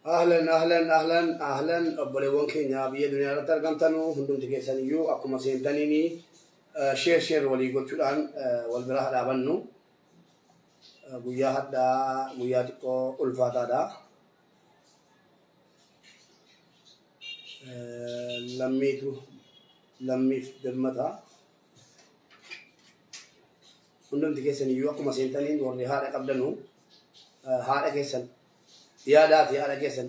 Ahlan ahlan ahlan ahlan obboleewwan keenya biyya duniyaa irratti argamtanu hundumti keessan iyyuu akkuma seentaniini share share walii gochuudhaan wal bira dhaabannu. Guyyaa hadhaa guyyaa xiqqoo ulfaataadha. Lammiitu lammiif birmata. Hundumti keessan iyyuu akkuma seentaniin warri haadha qabdanu haadha keessan yaadaati haadha keessan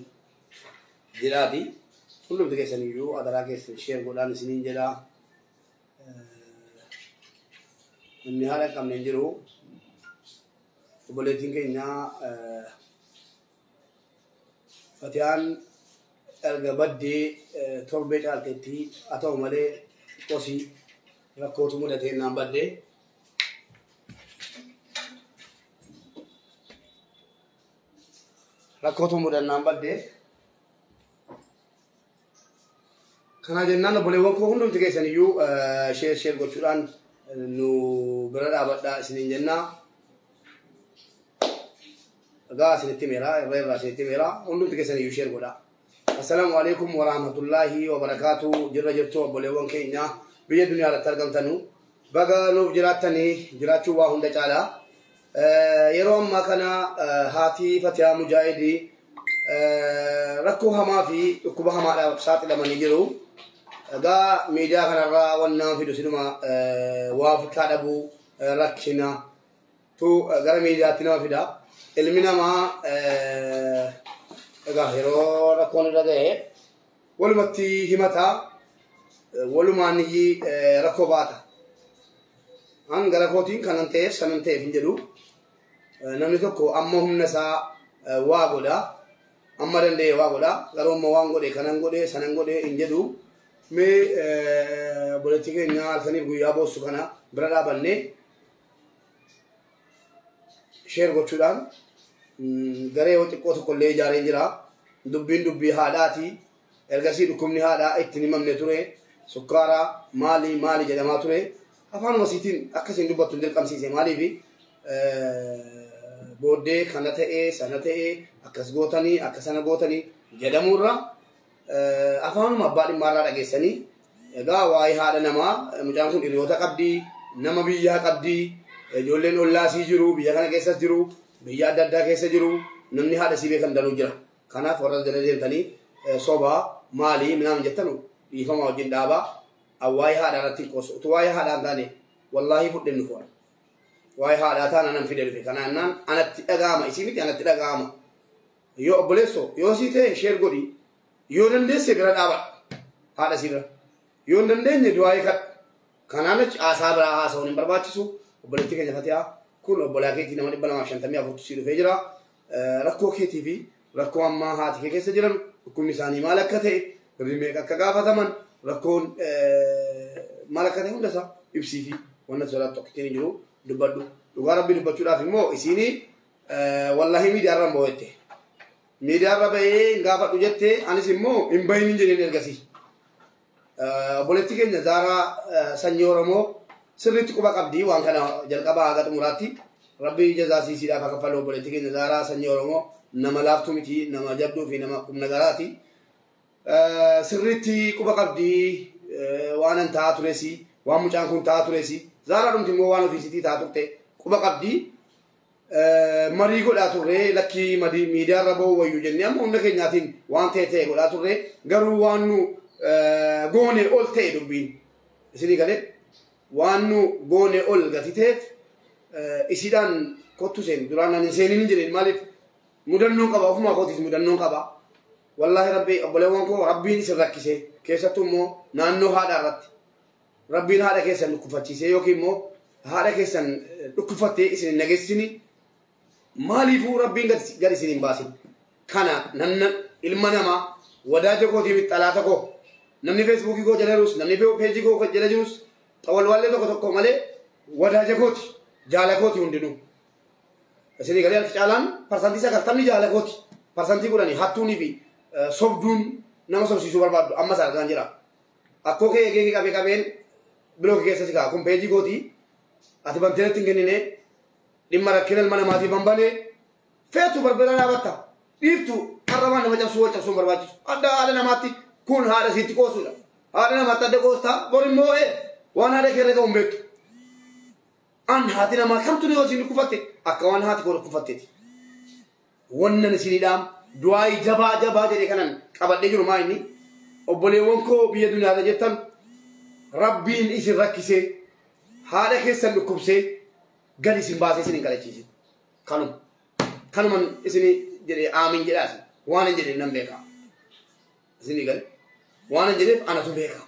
jedhaati. Hundumti keessan iyyuu adaraa keessan share godhaan isiniin jedhaa. Namni haadha hin qabne hin jiru. Obboleettiin keenya Fatiyaan erga baddee torbee caalteetti haa ta'u malee qosii rakkootu mudatee naan baddee. Rakkootu mudannaan baddee. Kana jennaan obboleewwan koo hundumti keessan iyyuu share share gochuudhaan nu bira dhaabadhaa isiniin jennaa. Egaa isinitti himeera, irra irraa isinitti himeera, hundumti keessan iyyuu share godhaa. Assalaamu alaikum warahmatullaahi wabarakaatu. Jirra jirtu obboleewwan keenya biyya duniyaa irratti argamtanu. Baga nuuf jiraattanii jiraachuu waa hunda caalaa. Yeroo ammaa kana haati Fatiyaa Mujaahidii rakkoo hamaa fi dhukkuba hamaadhaaf saaxilamanii jiru. Egaa miidiyaa kanarraa waan nama fidu sinuma waa ofirraa dhabuu rakkina tu gara miidiyaatti nama fida. Ilmi namaa egaa yeroo rakkoon irra ga'e walumatti himata, walumaan rakkoo baata. An gara kootiin kanan ta'eef sanan ta'eef hin jedhu. Namni tokko amma humna isaa waa godha. Amma danda'e waa godha. Garuu amma waan godhe kanan godhe sanan godhe hin jedhu. Mee obboleettii keenya halkaniif guyyaa boossu kana bira dhaabannee share gochuudhaan garee yoo xiqqoo tokko illee ijaaree jira. Dubbiin dubbii haadhaati. Ergasii dhukkubni haadhaa itti hin himamne ture. Sukkaara maali maali jedhamaa ture. Afaanuma isiitiin akkasiin dubbattu hin dirqamsiise. Maaliif booddee kana ta'ee sana ta'ee akkas gootanii akka sana gootanii jedhamuurra afaanuma abbaa dhimmaarraa dhageessanii egaa waa'ee haadha namaa mucaan kun hiriyoota qabdi, nama biyyaa qabdi, ijoolleen ollaasii jiru, biyya kana keessas jiru, biyya adda addaa keessa jiru, namni haadha sii beekan danuu jira. Kanaaf warra jala deemtanii sobaa maalii minaan jettanu dhiifama wajjin dhaabaa. Waa'ee haadhaa irratti hin qoosu. Utuu waa'ee haadhaa hin taane wallaahi fudheen dhufu. Waa'ee haadhaa taana nan fide dhufe. Kanaan naan anatti dhaga'ama. Isii miti anatti dhaga'ama. Yoo obboleessoo yoo sii ta'e share godhi. Yoo dandeesse bira dhaabadhu. Haadha sii bira. Yoo hin dandeenye du'aa kadhu. Kanaan achi haasaa biraa haasa'uun hin barbaachisu. Obboleettii keenya Fatiyaa kun obbolaa keetii nama 254 sii dhufee jira. Rakkoo keetii fi rakkoo ammaa haati kee keessa jiran dhukkubni isaanii maal akka ta'e birrii meeqa akka gaafataman rakkoon maal akka ta'e hundasaa ibsii fi wanna sodaattu akka ittiin jiru dubbadhu. Dhugaa rabbii dubbachuudhaaf immoo isiin wallaahi miidiyaarra hin ba'u jette. Miidiyaarra ba'ee hin gaafadhu jette anis immoo hin bahin hin jedheen ergasii. Obboleettii keenya Zaaraa sanyii Oromoo sirriitti quba qabdi waan kana jalqabaa haga xumuraatti. Rabbi jazaa siisiidhaaf akka kaffalu obboleettii keenya Zaaraa sanyii Oromoo nama laaftuu miti, nama jabduu fi nama humna garaati. Sirriitti quba qabdi waan an ta'aa turesi, waan mucaan kun ta'aa turesi. Zaaraa dhumti immoo waan ofiisitii ta'aa turte quba qabdi. Marii godhaa turre lakkii miidiyaarra ba'uu wayyu jennee amma humna keenyaatiin waan ta'e ta'e godhaa turre garuu waan nu goone ol ta'e dubbiin. Isinii galee waan nu goone ol gati ta'eef isiidhaan kottu seen duraan ani hin seenin hin jedheen maaliif mudannoon qaba ofumaa kootiis mudannoon qaba. Wallaahi rabbi obboleewwan koo rabbiin isin rakkise keessattuu immoo naannoo haadhaa irratti rabbiin haadha keessan dhukkubfachiisee yookiin immoo haadha keessan dhukkubfattee isin hin nageessisini maaliifuu rabbiin gad isin hin baasin. Kana namna ilma namaa wadaaja kootii fi xalaata koo namni feesbuukii koo jala jirus namni peejii koo jala jirus xawalwaallee tokko tokko malee wadaaja kooti jaala kooti hundinuu. Isinii galee harki caalaan 90% jaala kooti 10% hattuunii fi sobduun nama sobsiisuu barbaaddu ammas argaan jira. Akkoo kee eegee qabee qabeen bilookii keessa si kaa'a kun peejii kooti ati bantee natti hin kennine dhimma rakkina ilma namaatiif hin bane feetu barbara dhaabatta dhiiftu Arrabaan nama cabsuu wal cabsuun barbaachisu. Adda haadha namaatti kun haadha sitti qoosuudha. Haadha namaatti adda qoostaa bor immoo waan haadha keerra ga'u hin beektu. An haati namaa kamtu yoo isin dhukkufatte akka waan haati koo dhukkufatteeti. Wannan isinii dhaam du'aayii jabaa jabaa jedhee kanan qabadhee jiru maa inni obboleewwan koo biyya duniyaarra jettan rabbiin isin rakkisee haadha keessan dhukkubsee gadi isin baasee isin hin kadhachiisin. Kanuma. Kanuman isinii jedhee aamin jedhaas waan hin jedhee nan beeka. Isinii gale waan hin jedheef anatu beeka.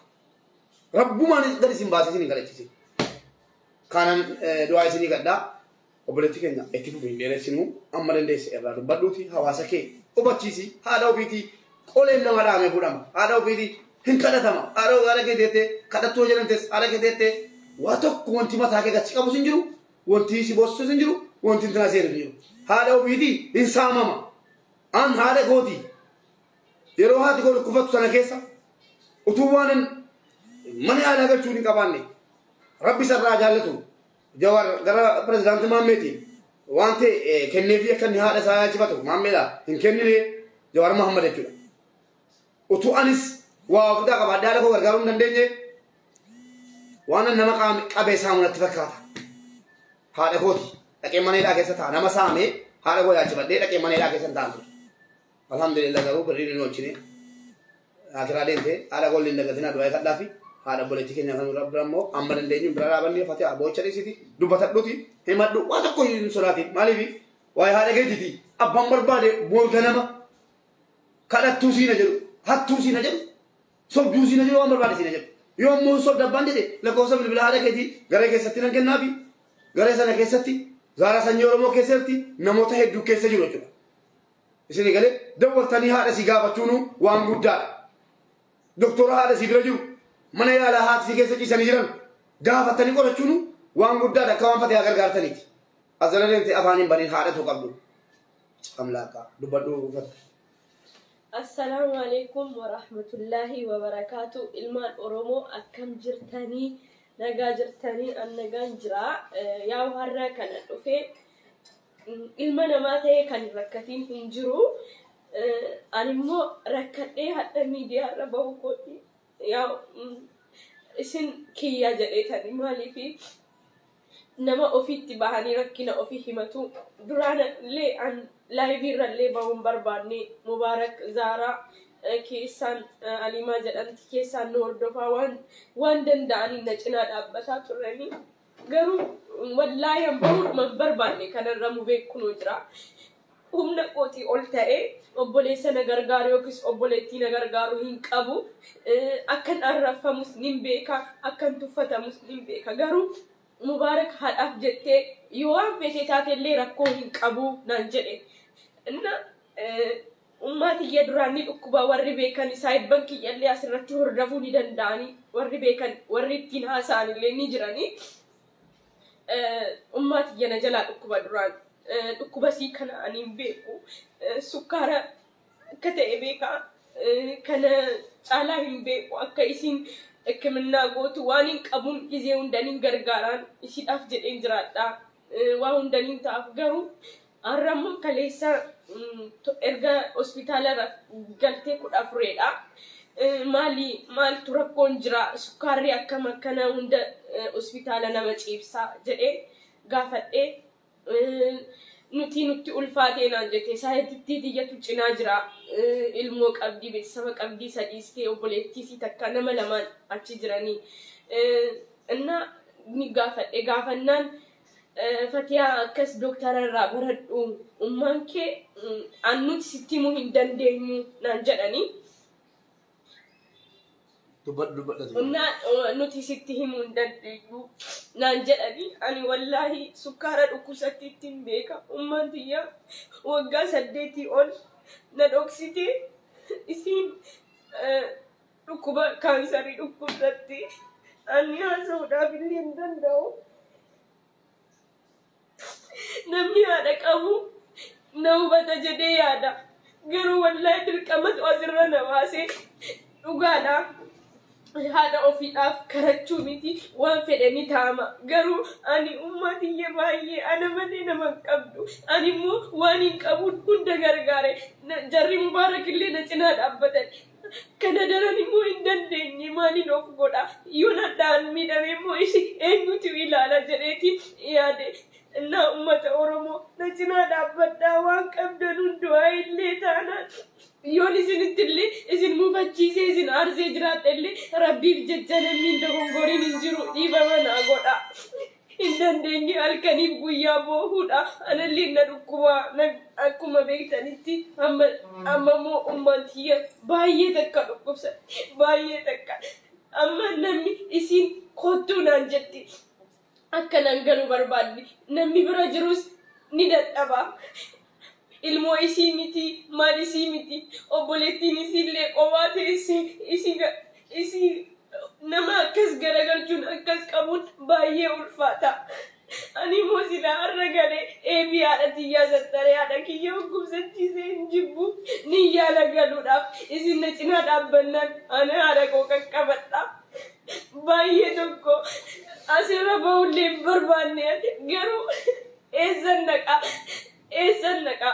Rabbumaan gadi isin baasee isin hin kadhachiisin. Kanan du'aa isinii gadhaa obboleetti keenya itti fufi hin dheeressinu amma dandeesse irraa dubbadhuuti hawaasa kee hubachiisi haadha ofiitii qoleen nama dhaamee fuudhama haadha ofiitii hin kadhatama haadha kee teettee kadhattuu jedhamtes haadha kee teettee waa tokko wanti mataa kee gadi qabus hin jiru wanti si boossus hin jiru wanti intina seenu hin jiru haadha ofiitii hin saamama an haadha kootii yeroo haati koo dhukkubfattu sana keessa utuu waan mana yaalaa galchuun hin qabaanne rabbi sarraa jaallatu Jawar gara pirezidaantii Maammeeti waan ta'e kenneefi akka inni haadha isaa yaalchifatu Maammeedha hin kennine Jawar Mahammad jechuudha. Utuu anis waa ofirraa qabaadhee haadha koo gargaaruu hin dandeenye waan nama qabee saamu natti fakkaata. Haadha kooti dhaqee mana hidhaa keessa ta'a nama saamee haadha koo yaalchifadhee dhaqee mana hidhaa keessa hin taa'an ture. Alhamdulillah garuu birriin hin oolchine akiraa deemtee haadha koo illee hin dagatinaa du'aa kadhaa fi haadha obboleettii keenya kan bira immoo amma dandeenyu bira dhaabannee fatee boocha dhiisiti dubbatadhuuti himadhu waa tokko hin sodaatin maaliif waa'ee haadha keetiiti abbaan barbaade boorga nama kadhattuu siina jedhu hattuu siina jedhu sobduu siina jedhu waan barbaade siina jedhu yoo immoo sobda abbaan jedhe lakkoofsa bilbila haadha keetii garee keessatti nan kennaafi garee sana keessatti zaara sanyii Oromoo keessatti namoota hedduu keessa jiru jechuudha. Isin galee dawwaltanii haadha si gaafachuun waan guddaadha. Doktora haadha si bira jiru mana yaalaa haati si keessa ciisanii jiran gaafatanii qorachuun waan guddaadha akka waan fatee gargaartaniiti. As jala deemtee afaan hin baniin haadhatu qabdu. Amlaaka dubbadhu uffata. Assalaamu alaikum warahmatullaahi wabarakaatu. Ilmaan Oromoo akkam jirtanii nagaa jirtanii an nagaan jira. Yaa har'a kana dhufee ilma namaa ta'e kan rakkatiin hin jiru. Ani immoo rakkadhee hadha miidiyaa irra bahu kooti. Yaa isin kiyya jedheetani maaliifi nama ofiitti bahanii rakkina ofii himatu. Duraan illee an laayivii irra illee bahuun barbaanne Mubaarak Zaaraa keessaan Aliimaa jedhamti keessaan nu hordofaa waan danda'aniin na cinaa dhaabbataa turanii. Garuu wallaahi an bahuudhuma hin barbaanne kanarra mu beekunuu jira. Humna kootii ol ta'ee obboleessa na gargaaru yookiis obboleettii na gargaaru hin qabu. Akkan arraffamus nin beeka, akkan tuffatamus nin beeka. Garuu Mubaarak haadhaaf jettee yoo waan feetee taatellee rakkoo hin qabu naan jedhe. Inna ummaa tiyya duraan ni dhukkuba warri beekan saayibban kiyyallee asirratti hordofuu ni danda'anii warri beekan warri ittiin haasa'anillee ni jiranii. Ummaa tiyya na jalaa dhukkuba duraan. Dhukkuba sii kana ani hin beeku. Sukkaara akka ta'e beeka. Kana caalaa hin beeku akka isin hikiminnaa gootu waan hin qabuun gizee hundaniin gargaaraan isiidhaaf jedheen jiraadha. Waa hundaniin ta'aaf garuu har'a immoo kaleessa erga hospitaala galtee 14dha. Maali maaltu rakkoon jira sukkaarri akkam akkana hunda hospitaala nama ciibsaa jedhee gaafadhee nuti ulfaatee naan jette saayitittii tiyyatu cinaa jira ilmoo qabdii beeksisa qabdii sadiistee obboleettii si takka nama lamaan achi jiranii inna ni gaafadhe gaafannaan Fatiyaa akkas doktara irraa baradhu ummaan kee an nuti sitti himuu hin dandeenyu naan jedhanii. Dubbadhu. Innaa nuti sitti himuu hin dandeenyu naan jedhanii ani wallaahi sukkaara dhukkubsatti ittiin beeka ummaan tiyya waggaa 8 ol na dhoksite isiin dhukkuba kaansarii dhukkubsatti ani haasa'uudhaaf illee hin danda'u. Namni haadha qabu na hubata jedhee yaada. Garuu wallaahi dirqamatu asirra na baase dhugaadha. Haadha ofiidhaaf karachuu miti waan fedhe ni taama. Garuu ani ummatiyya baay'ee ana malee nama hin qabdu. Ani immoo waan hin qabuun hunda gargaare. Jarri Mubaarak illee na cinaa dhaabbatan. Kana daran immoo hin dandeenye maaliin of godha? Yoo nadhaan miidhame immoo isin eenyutu ilaala jedheetiin yaade. Innaa uummata Oromoo na cinaa dhaabbadhaa waan qabdan hundumaa illee taanaan. Yoon isinitti illee isin mufachiisee isin aarsee jiraadha illee Rabbiif jecha namni hin dogongoriin hin jiru dhiifama naa godha. Hin dandeenye halkaniif guyyaa boohuudha. Anallee na dhukkubaa akkuma beektanitti amma immoo ummatiyya baay'ee takka dhukkubsatti baay'ee takka. Amma namni isin kottuu naan jetti. Akka naan galuu barbaaddi. Namni bira jirus ni dadhaba. Ilmoo isii miti, maal isii miti, obboleettiin isiillee qophaa teessee isii nama akkas garagalchuun akkas qabuun baay'ee ulfaata. Ani immoo silaa har'a galee eebii haadha tiyyaa sattaree haadha kiyya dhukkubsachiisee hin jibbu ni yaala galuudhaaf isin na cinaa dhaabbannaan ana haadha koo qaqqabadha. Baay'ee tokko asirra bahullee hin barbaanne garuu eessan naqa eessan naqa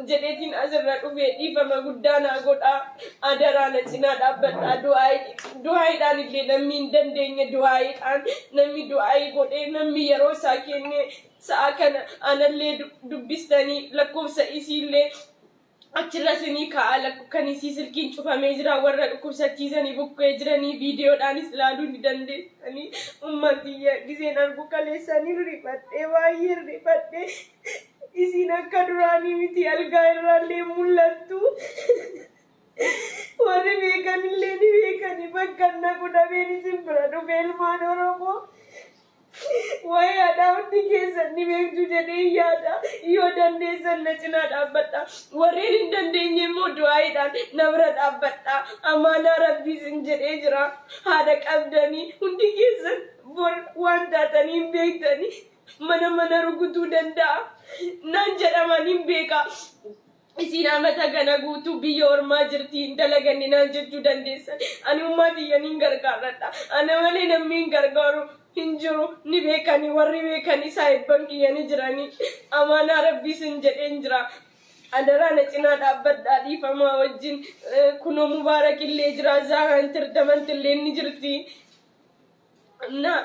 jedheetiin asirra dhufee dhiifama guddaa naa godhaa adaraa na cinaa dhaabbadhaa du'aayiidhaan illee namni hin dandeenye du'aayiidhaan namni du'aayii godhee namni yeroo isaa kennee sa'a kana anallee dubbistanii lakkoofsa isiillee achirra isinii kaa'a kan isii silkiin cufamee jira warra dhukkubsachiisanii bukkee jiranii viidiyoodhaanis ilaaluu ni dandeessanii ummatiyya giseen argu kaleessanii rifadhee baay'ee rifadhee isin akka duraanii miti algaa irraallee mul'attu. Warri beekanillee ni beekani bakka naqu dhabeen isin bira dhufe ilmaan Oromoo. Waa'ee haadhaa hundi keessan ni beektu jedhee yaada. Yoo dandeessan na cinaa dhaabbadha. Warreen hin dandeenye immoo du'aayiidhaan na bira dhaabbadha. Amaanaa Rabbii isin jedhee jira. Haadha qabdanii hundi keessan bor waan taatanii hin beektanii. Mana mana rukutuu danda'a. Naan jedhaman hin beeka. Isin amata kana guutuu biyya ormaa jirti hin dalaganne naan jechuu dandeessan. Ani ummatiyyan hin gargaaradha. Ana malee namni hin gargaaru hin jiru. Ni beekani warri beekani saayibban kiyya ni jirani. Amaanaa Rabbii isin jedheen jira. Adaraa na cinaa dhaabbadhaa dhiifamaa wajjin. Kunoo Mubaarak illee jira. Zaahaan tirdamanti illee ni jirti. Na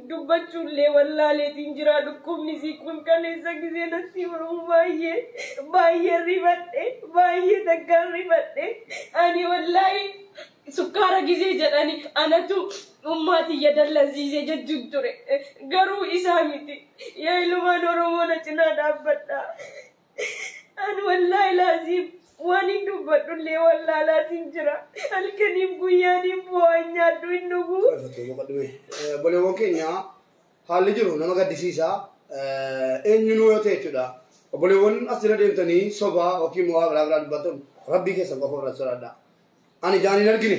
dubbachuullee wallaaleetiin jira dhukkubni isii kun kaleessa gisee natti himamu baay'ee baay'ee rifadhe baay'ee takkaan rifadhe ani wallaahi sukkaara gisee jedhani anatu ummaatiyya dallansiisee jechuun ture garuu isaa miti yaa ilmaan Oromoo na cinaa dhaabbadha ani wallaahi laaziim waan hin dubbadhullee wallaalaatiin jira halkaniif guyyaaniin bu'aa hin nyaadhu hin dhugu. Obboleewwan keenya haalli jiru nama gaddisiisa. Eenyunuu yoo ta'e jechuudha. Obboleewwan as jala deemtanii sobaa yookiin waa biraa biraa dubbatan Rabbii keessan qofa irratti sodaadha. Ani ijaan hin argine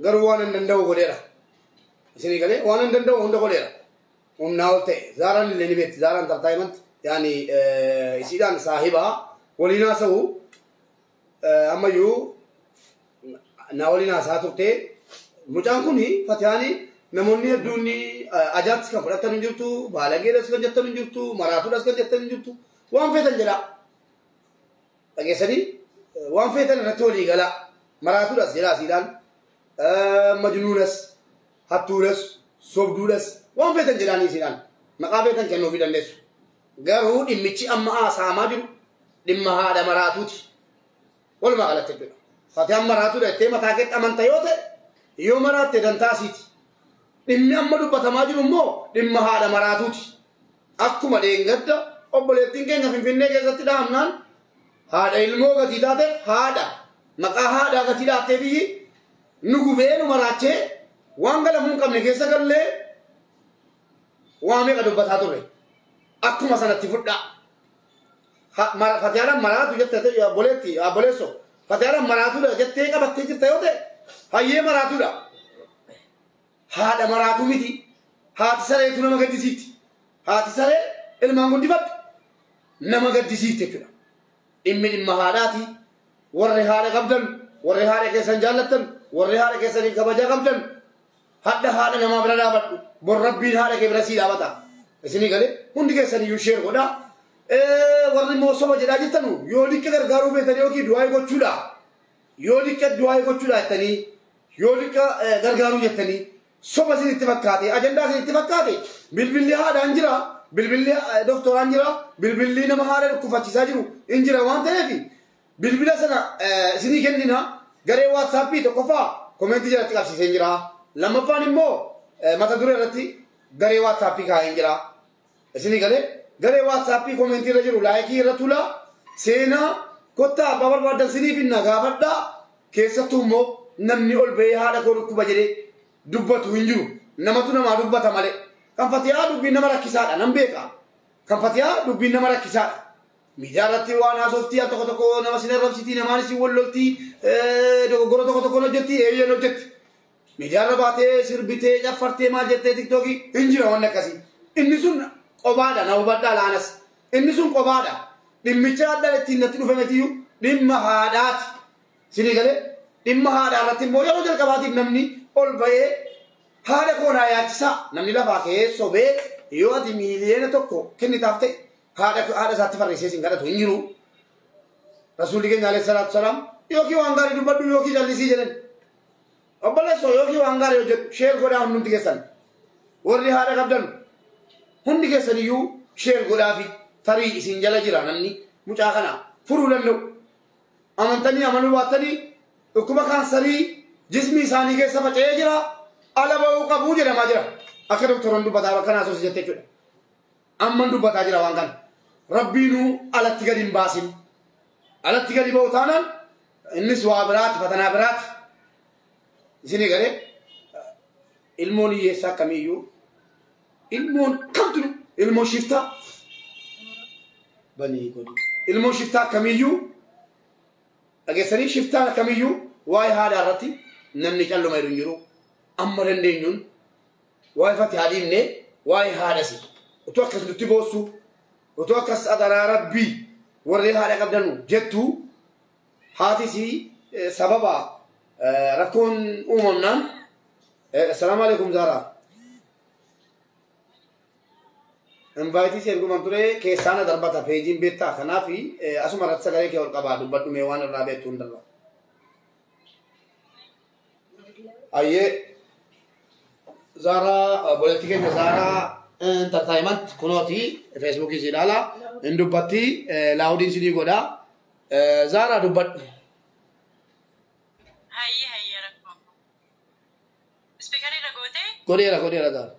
garuu waan hin danda'u godheera. Isinii galee waan hin danda'u hunda godheera. Humnaa ol ta'e Zaaraan illee ni beekti. Zaaraan tartaayimanti yaani isiidhaan saahibaa waliin haasa'u ammayyuu na waliin haasaa turte. Mucaan kun Fatiyaan namoonni hedduun ajaa'ibsi kan fudhatan hin jirtu, baalageedhas kan jettan hin jirtu, maraatuudhas kan jettan hin jirtu, waan feetan jedha. Dhageessanii waan feetan irratti walii gala. Maraatuudhas jedha asiidhaan, majnuunas, hattuudhas, sobduudhas waan feetan jedhaanii isiidhaan maqaa feetan kennuufii dandeessu. Garuu dhimmichi amma haasa'amaa jiru dhimma haadha maraatuuti. Walumaa galatti jechuudha. Fatiyaan maraatuudha jettee mataa keetti amanta yoo ta'e yoo maraatte dantaa isiiti. Dhimmi amma dubbatamaa jiru immoo dhimma haadha maraatuuti. Akkuma dheengadda obboleettiin keenya Finfinnee keessatti dhahamnaan haadha ilmoo gatii taateef haadha maqaa haadhaa gatii dhaattee biyyi nu gubee nu maraachee waan galamuu hin qabne keessa gallee waa meeqa dubbataa turre. Akkuma sanatti fudhaa. Fatiyaadhaan maraatu jettee obboleetti obboleessoo Fatiyaadhaan maraatuudha jettee qabattee jirta yoo ta'e hayyee maraatuudha. Haadha maraatu miti. Haati sareetu nama gaddisiifti. Haati saree ilmaan guddifattu nama gaddisiifti jechuudha. Dhimmi dhimma haadhaati. Warri haadha qabdan, warri haadha keessan jaallattan, Warri haadha keessaniif kabajaa qabdan hadda haadha namaa bira dhaabadhu. Bor rabbiin haadha kee bira sii dhaabata. Isinii galee hundi keessaniyyuu share godhaa. Warri immoo soba jedhaa jirtanu yoo liqqa gargaaruu feetanii yookiin du'aa gochuudha. Yoo liqqa du'aa gochuudha jettanii yoo liqqa gargaaruu jettanii soba isinitti fakkaate ajandaa isinitti fakkaate bilbilli haadhaan jira bilbilli doktoraan jira bilbilli nama haadha dhukkufachiisaa jiru hin jira waan ta'eef bilbila sana isinii kennina garee waatsaappii tokkoffaa komentii jalatti qabsiisee jira lammaffaan immoo mata duree irratti garee waatsaappii kaa'ee jira isinii galee garee waatsaappii komentii irra jiru laayikii irra tula seenaa kottaa abbaa barbaadan siniif hinna gaafadhaa keessattuu immoo namni ol ba'ee haadha koo dhukkuba jedhee dubbatu hin jiru namatu namaa dubbata malee kan fatiyaa dubbiin nama rakkisaadha nan beeka kan fatiyaa dubbiin nama rakkisaadha miidiyaa irratti waan haasoftii al tokko tokko nama sin arrabsitii namaan isin walloltii dogoggora tokko tokko hojjetti eeyyeen hojjetti miidiyaa irra baatee sirbitee caffartee maal jettee tiktookii hin jira waan akkasii inni sun qobaadha na hubadhaa laanas inni sun qobaadha dhimmicha adda ittiin natti dhufe mitiyyuu dhimma haadhaati sinii galee dhimma haadhaa irratti immoo yeroo jalqabaatiif namni ol ba'ee haadha koo naa yaachisaa namni lafaa ka'ee sobee yoo ati 1 miiliyoona kennitaaf ta'e haadha isaatti farreessee sin kadhatu hin jiru. Rasuulli keenya alayhi salaatu salaam yookiin waan gaarii dubbadhu yookiin jallisii jedhan. Obboleessoo yookiin waan gaarii hojjedhu share godhaa hundumti keessan. Warri haadha qabdan hundi keessan iyyuu share godhaafi tarii isin jala jira namni mucaa kana furuu danda'u. Amantanii amanuu baattanii dhukkuba kaansarii jismi isaanii keessa faca'ee jira. Ala ba'uu qabuu jedhamaa jira. Akka doktoroon dubbataa bakka naasoo jette jechuudha. Amman dubbataa jira waan kana. Rabbiinuu alatti gadi hin baasin. Alatti gadi ba'u taanaan innis waa biraati fatanaa biraati. Isinii galee ilmoon hiyyeessaa akkamiiyyuu ilmoon kamtu ilmoon shiftaa banii godhi ilmoon shiftaa akkamiiyyuu dhageessanii shiftaan akkamiiyyuu waa'ee haadhaa irratti namni calluma jedhu hin jiru amma dandeenyuun waa'ee fatihaa dhiibnee waa'ee haadhasi utuu akkas nutti boossu utuu akkas adaraa rabbii warri haadha qabdanu jettu haatis sababa rakkoon uumamnaan. Assalaamu alaikum Zaaraa. Invite si erguman ture keessaana darbata peejiin beektaa kanaaf asuma irratti sagalee kee ol qabaa dubbadhu mee waan irraa beektu hundarra. Ayyee Zaaraa obboleettii keenya Zaaraa Entertainment kunooti feesbuukii si ilaala hin dubbatti loudiin sinii godha. Zaaraa dubbadhu. Hayyee hayyee rakkoo. Speakerii irra gootee? Godheera godheera Zaaraa.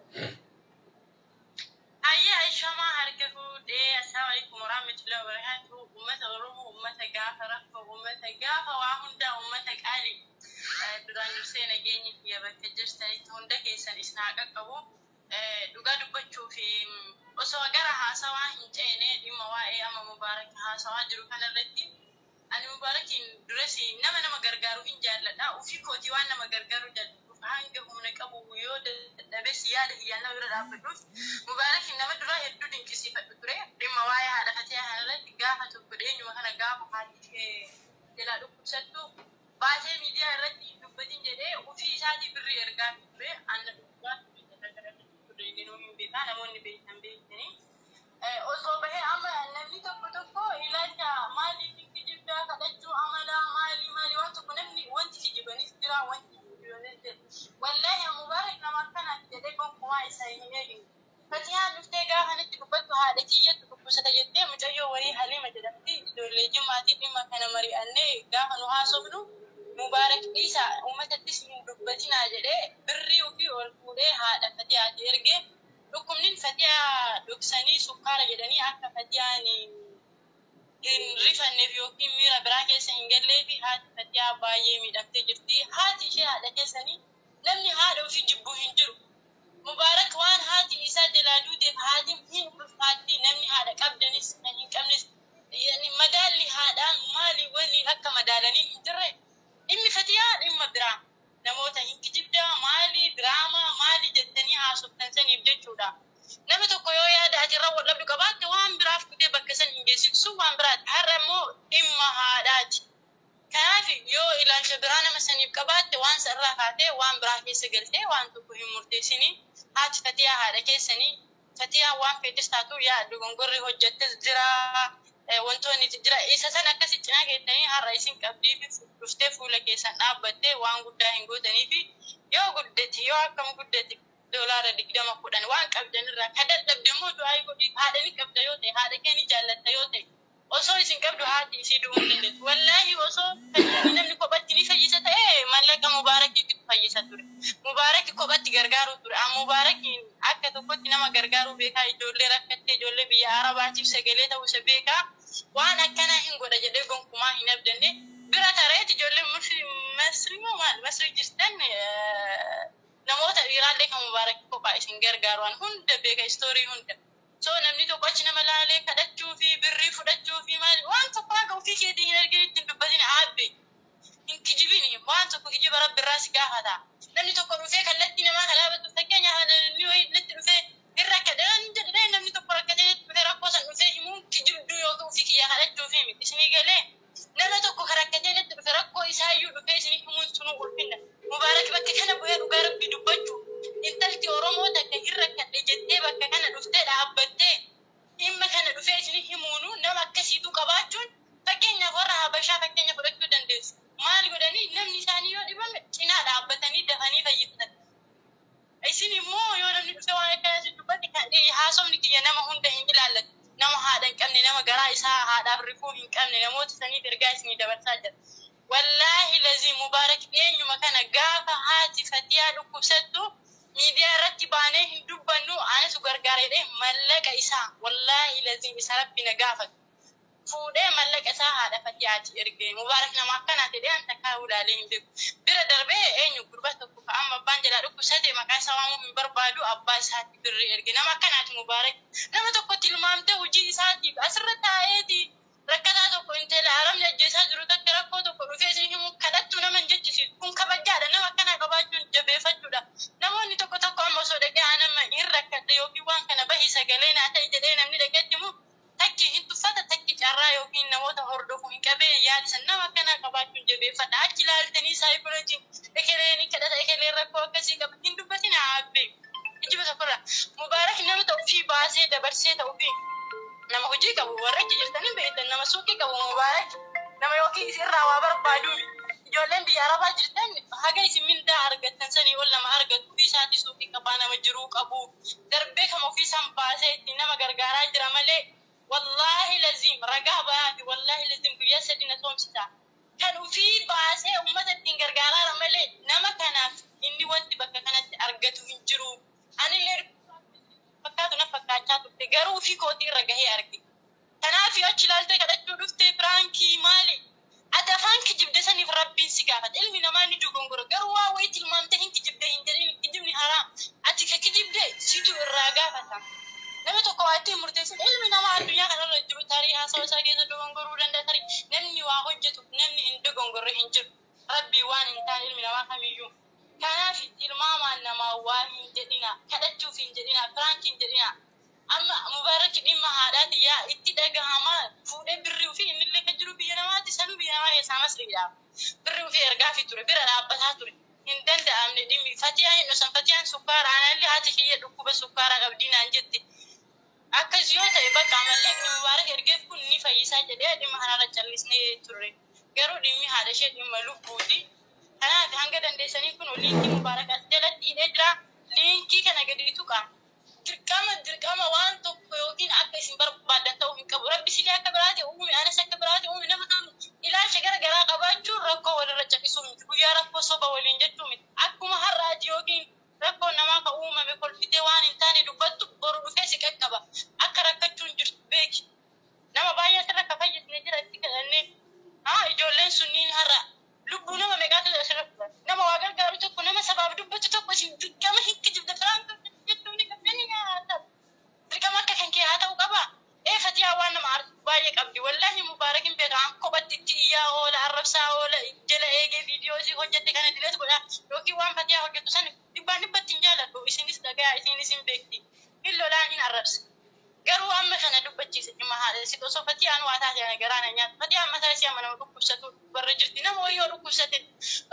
Hayyee Aishamaa harka fuudhee assalaamu alaikum warahmatullahi wabarakatuh. Uummata Oromoo, uummata gaafa rakkoo, uummata gaafa waa hundaa, uummata qaali. Duraan dursee nageenyi kiyya bakka jirtanitti hunda keessan isin haa qaqqabu. Dhugaa dubbachuu fi osoo gara haasawaa hin ceene dhimma waa'ee amma Mubaarak haasawaa jiru kanarratti ani Mubaarakiin duras nama nama gargaaru hin jaalladha. Ofii kootii waan nama gargaaru jaalladhuuf hanga humna qabu yoo dadhabes yaada kiyyaan nama bira dhaabbadhuuf Mubaarakiin nama duraa hedduu dinqisiifadhu ture. Dhimma waa'ee haadha fatee kanarratti gaafa tokko dheenyuma kana gaafa haati ishee jalaa dhukkubsattu baatee miidiyaa irratti hin dubbatin jedhee ofii isaatii birrii ergaa ture. Anna dhugaa ture inni hin beekaa namoonni beekan beekanii. Osoo bahee amma namni tokko tokko ilaalcha maaliif kijibdaa kadhachuu amala maali maali waan tokko namni wanti kijibanis jira wanti kijibanis jira. Wallaahi Mubaarak nama akkanaati jedhee gonkumaa isa hin eegine. Fatiyaan dhuftee gaafa natti dubbattu haadha kiyyattu dhukkubsata jettee mucayyoo wayii Haliima jedhamti ijoollee jimmaatii dhimma kana mari'annee gaafa nu haasofnu Mubaarak dhiisa uummatattis hin dubbatinaa jedhee birrii ofii ol fuudhee haadha Fatiyaatti ergee dhukkubni Fatiyaa dhoksanii sukkaara jedhanii akka Fatiyaan hin rifanneef yookiin miira biraa keessa hin galleef haati Fatiyaa baay'ee miidhamtee jirti. Haati ishee haadha keessanii namni haadha ofii jibbuu hin jiru. Mubaarak waan haati isaa jalaa duuteef haati hin ulfaatti namni haadha qabdanis kan hin qabnes yani madaalli haadhaa maali waliin akka madaalanii hin jirre dhimmi Fatiyaa dhimma biraa namoota hin kijibdaa maali diraamaa maali jettanii haasoftan saniif jechuudha. Namni tokko yoo yaada achirra wal dhabdu qabaatte waan biraaf kutee bakka san hin geessisu waan biraati. Har'a immoo dhimma haadhaati. Kanaaf yoo ilaalcha Ilaalcha biraa nama saniif qabaatte waan sarraa kaatee waan biraa keessa galtee waan tokko hin murteessinii. Haati Fatiyaa haadha keessanii. Fatiyaa waan feetes taatu yaa dogongorri hojjettes jira, wantoonni jira. Isa san akkasi cinaa keessanii har'a isin qabdii fi dhuftee fuula keessan dhaabbattee waan guddaa hin gootanii fi yoo guddate, yoo akkam guddate, $20, 10 waan qabdanirraa ka dadhabde immoo du'aa godhi. Haadha ni qabda yoo ta'e, haadha kee ni jaallatta yoo ta'e, osoo isin qabdu haati isii du'uu hin dandeessu. Wallaahi osoo namni kophatti ni fayyisa ta'e mallaqa Mubaarakiitu fayyisa ture. Mubaarakii kophatti gargaaruu ture. Mubaarakiin akka tokkotti nama gargaaruu beekaa, ijoollee rakkattee ijoollee biyya Arabaatiif sagalee ta'uu isa beekaa, waan akkanaa hin godha jedhee gonkumaa hin abdanne. Bira tareet ijoollee Masrii moo maal Masrii jirtan, namoota dhiiraallee kan Mubaarakii kophaa isin gargaaru waan hunda beeka, istoorii hunda. So namni tokko achi nama laalee kadhachuu fi birrii fudhachuu fi maal waan tokko haga ofii keetii hin argin ittiin dubbatin aabbe. Hin kijibini, waan tokko kijiba Rabbi irraa si gaafata. Namni tokko dhufee kallattii namaa kalaabatu, fakkeenyaaf namni wayii natti dhufee hin rakkadhe jedhee, namni tokko rakkatee dhufee rakkoo san dhufee himuun kijibduu yookiin ofii kiyyaa kadhachuu fi miti. Isinii galee? Nama tokko kan rakkatee natti dhufe rakkoo isaa iyyuu dhufee isinii himuun sunuu ulfinna. Mubaarak bakka kana bu'ee dhugaa Rabbi dubbachuu. Intalti Oromoo takka hin rakkadhe jettee bakka kana dhuftee dhaabbattee dhimma kana dhufee isinii himuunu nama akkasiitu qabaachuun, fakkeenyaaf warra Habashaa fakkeenya fudhachuu dandeessu. Maal godhanii? Namni isaanii yoo dhibame cinaa dhaabbatanii dafanii fayyifatan. Isin immoo yoo namni dhufe waan akkanaa dubbate, haasofni kiyya nama hunda hin ilaallatu. Nama haadha hin qabne, nama garaa isaa haadhaaf rifuu hin qabne, namoota saniif ergaa isinii dabarsaa jira. Wallaahi lazii Mubaarak eenyuma kana gaafa haati Fatiyaa dhukkubsattu miidiyaa irratti baanee hin dubbannu, anis gargaareedhe mallaqa isaa, wallaahi lazii isa Rabbi na gaafatu. Fuudhee mallaqa isaa haadha Fatiyaati erge. Mubaarak nama akkanaa ta'e an takkaa ulaalee hin beeku. Bira darbee eenyu gurba tokko ka amma abbaan jalaa dhukkubsate, maqaa isaa waamuu hin barbaadu, abbaa isaatti birrii erge. Nama akkanaati Mubaarak. Nama tokko tilmaamtee hojii isaatiif asirra taa'eeti rakkataa tokko, intala haramni ajjeesaa jiru takka rakkoo tokko dhufee isin himu kadhattu nama hin jechisiisu. Kun kabajaadha. Nama akkanaa qabaachuun jabeeffachuudha. Namoonni tokko tokko amma osoo dhaqee nama hin rakkadhe yookiin waan kana bahi sagalee naa ta'e jedhee namni dhaqeetti himu takki hin tuffata, takki carraa yookiin namoota hordofu hin qabee yaadisan. Nama akkanaa qabaachuun jabeeffadha. Achi ilaaltanii saayikolojiin ekeleen kadhata, ekeleen rakkoo akkasii qaba hin dubbatin haabbee. Ijjiba tokkorra Mubaarak nama ta'uu baasee dabarsee ta'uu fi nama hojii qabu, warra achi jirtanii beektan, nama suuqii qabu Mubaarak, nama yookiin irraa waa barbaadu. Ijoolleen biyya Arabaa jirtan haga isin mindaa argattan sanii ol nama argatu. Ofii isaatii suuqii qabaa, nama jiruu qabu, darbee kan ofii isaan baasee ittiin nama gargaaraa jira malee, wallaahi laziim ragaa bayaati, wallaahi laziim guyyaa 3 na soomsita. Kan ofii baasee uummata ittiin gargaaraa malee nama kanaaf inni wanti bakka kanatti argatu hin jiru. Anillee fakkaatu na fakkaachaa turte, garuu ofii kootii irra gahee arge. Kanaaf yoo achi ilaaltee kadhachuu dhufte piraankii maali? Ati afaan kijibde saniif Rabbiin si gaafata. Ilmi namaa ni dogongora. Garuu waa wayii tilmaamtee hin kijibde hin jedhin, kijibni haraam. Ati ka kijibde situ irraa gaafata. Nama tokko waa ittiin murteessin, ilmi namaa addunyaa kanarra jiru tarii haasawa isaa keessa dogongoruu danda'a, tarii namni waa hojjetu namni hin dogongorre hin jiru. Rabbii waan hin taane ilmi namaa kamiyyuu. Kanaaf tilmaamaan namaa waa hin jedhina, kadhachuuf hin jedhina, piraankii hin jedhina. Amma Mubaarak dhimma haadhaati yaa itti dhagahamaa fuudhee birrii ofii, innillee kan jiru biyya namaati, sanuu biyya namaa keessaa Masriidha. Birrii ofii ergaafii ture, bira dhaabbataa ture. Hin danda'amne dhimmi Fatiyaa hin dhosan, Fatiyaan sukkaara, anallee haati kiyya dhukkuba sukkaaraa qabdii naan jette. Akkas yoo ta'e bakka mallaqni Mubaarak ergeef kun ni fayyisaa jedhee dhimma kanarra callisnee turre. Garuu dhimmi haadha ishee dhimma lubbuuti. Kanaaf hanga dandeessanii kun liinkii Mubaarak as jalatti hidhee jira. Liinkii kana gadi tuqa. Dirqama dirqama waan tokko yookiin akka isin barbaadan ta'uu hin qabu. Rabbi isinii akka biraati uume, anas akka biraati uume, nama kam ilaalcha gara garaa qabaachuun rakkoo walirra callisuu miti. Guyyaa rakkoo soba waliin jechuu miti. Akkuma har'aati yookiin rakkoo namaa kan uumame kolfitee waan hin taane dubbattu boru dhufee si qaqqaba. Akka rakkachuun jirtu beeki. Nama baay'ee asirra ka fayyisne jira itti kadhannee. Haa, ijoolleen sunniin har'a lubbuu nama meeqaatu asirra, nama waa gargaaru tokko, nama sabaaf dubbatu tokko isin dirqama hin kijibde firaan jechuun ni qabdanii nyaata. Dirqama akka kan kee haa ta'u qaba. Ee, Fatiyaa waan nama aarsu baay'ee qabdi. Wallaahi Mubaarak hin beeka. An kophatti itti iyyaa oola, arrabsaa oola, jala eegee viidiyoo isii hojjette kana dilees godha. Yookiin waan Fatiyaa hojjettu san dhibbaan dhibbatti hin jaaladhu. Isinis dhagaa, isinis hin beekti. Hin lolaan, hin arrabsa. Garuu amma kana dubbachiise dhimma haadha isii osoo Fatiyaan waa taate ana garaa na nyaata. Fatiyaan mataa isii amma nama dhukkubsatu warra jirti. Nama wayii yoo dhukkubsate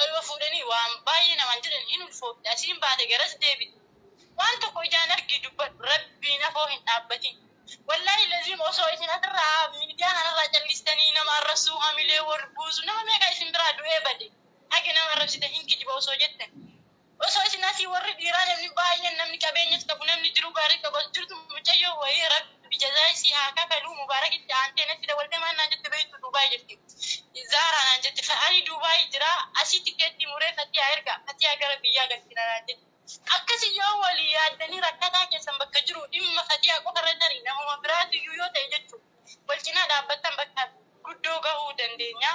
olma fuudhanii waan baay'ee namaan jedhan hin ulfoofte. Asiin baate garas deebite. Waan tokko ijaan argi dubbadhu, rabbiin afoo hin dhaabbatin. Wallaahi laziim osoo isin asirraa miidiyaa kanarraa callistanii nama arrabsuu, hamilee wal buusu, nama meeqa isin biraa du'ee bade. Hagi nama arrabsite hin kijiba osoo jettan. Osoo isin asii warri dhiiraa namni baay'een namni qabeenyas qabu, namni jiruu gaarii qabu as jirtu, mucayyoo wayii rabbi jazaa isii haa kafaluu Mubaarakitti aantee natti dabalatee maal naan jette beektu? Dubaay jirti. Zaaraa naan jette, ani Dubaay jira, asii tikeettii muree Fatiyaa erga, Fatiyaa gara biyyaa galchina naan jette. Akkasi yoo walii yaaddanii rakkataa keessan bakka jiru dhimma Fatiyaa qofa irra tarii namuma biraatu iyyuu yoo ta'e jechuudha. Wal cinaa dhaabbattan bakka guddoo gahuu dandeenya.